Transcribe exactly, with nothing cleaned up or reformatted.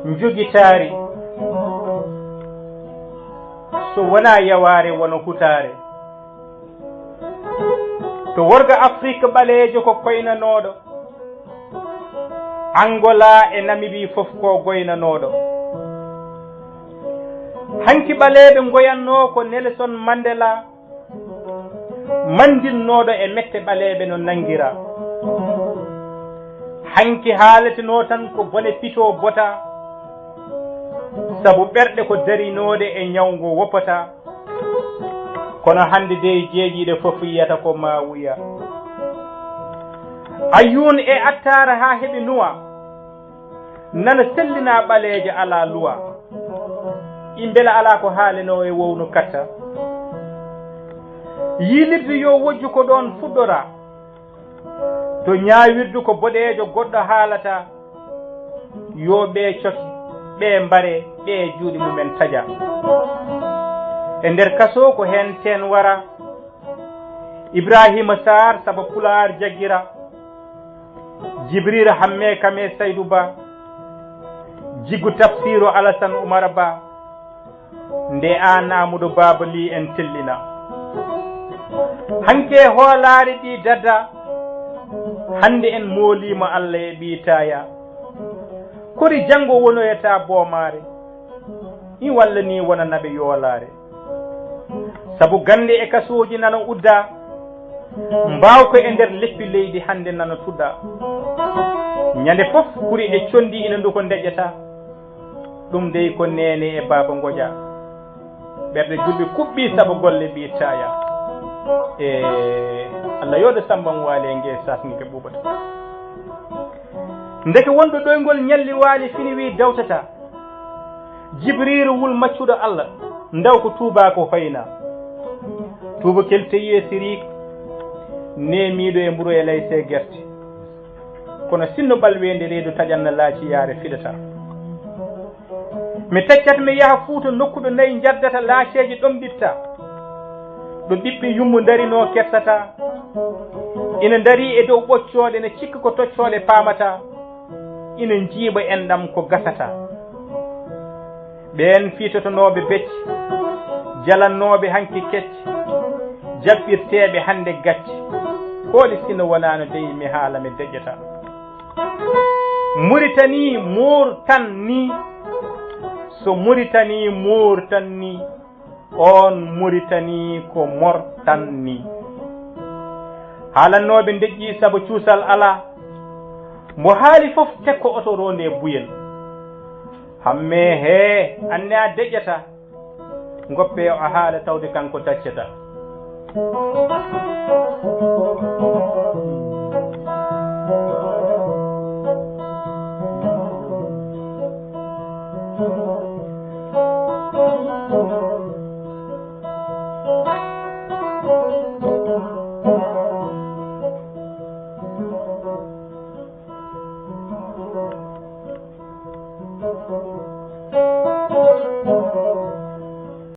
Njogitaari so wonaa yawaare wano hutaare. To worgo Afrik ɓaleejo ko koynanooɗo, Angola e Namibi fof ko goynanooɗo. Hanki ɓaleeɓe ngoyannoo ko Nelson Mandela, mandinnooɗo e mette ɓaleeɓe no nanngira. Hanki haaletenoo tan ko bone pito bota, sabu ɓerɗe ko darinooɗe e ñawngo woppata. Kono hannde dey jeeɗiiɗe fof yiyata ko Maawuya. Ayyuun e Attaara haa heɓi nuwa, nana sellinaa ɓaleejo alaa luwa. Imbela alaa ko haalenoo e wowno katta. Yiilirde yo wojju ko ɗoon fuɗɗora. To ñaawirdu ko boɗeejo goɗɗo haalata, yo ɓe coke, ɓe mbare, ɓe juuɗe mumen taƴa. E nder kaso ko heen teen wara, Ibrahima Sarr saba Pulaar jaggira, Jibril Hamme Kame Saydu Ba, Jigu Tafsiru Alasan Umar Ba, nde aan Amadou Baba Ly en tellina. Hanke hoolaare ɗi dada, hannde en mooliima Allah e ɓii taaya. Kori janngo wonoyata boomaare, i walla ni wonanaɓe yoolaare. Sabu gannde e kasooji nana udda, mbaawko e nder leppi leydi hannde nana tuɗa. Ñande fof kuri e condi ina nduko ndeƴƴata. Ɗum dey ko neene e baaba ngoƴa. Ɓerɗe julɓe kuɓɓi sabu golle ɓii taaya. E Allah yooɗo Samba Waali e nge sasnike ɓuuɓata. Ndeke wonɗo ɗoyngol ñalli waali fini wi dawtata. Jibriiru wul maccuɗo Allah, ndaw ko tuuba ko hoyna. Tuuba kel teyi e sirik, nemiiɗo e mburu e layse gerte. Kono sinno ɓalweende reedu taƴanna laaci yaare fiɗata. Mi teccat mi yaha Fuuta nokku ɗo nayi njaddata laaceeji ɗomɗitta. Ɗo ɓiɓɓe yummu ndarinoo kersata. Ina ndarii e dow ɓoccooɗe ne cikka ko toccooɗe paamata. Ina njiiɓa enɗam ko gasata. Ɓeen fiitotonooɓe becce, jalannooɓe hanki kecce, jaɓɓirteeɓe hannde gacce, kooli sino wonaano dey mi haala mi deƴƴata. Muritani moortan ni, so Muritani moortan ni, oon Muritani ko mortan ni. Haalannooɓe ndeƴƴi sabu cuusal alaa, mbo haali fof tekko oto roonde buyel. Hamme hee, anne a deƴƴata, ngoppe o haala tawde kanko daccata.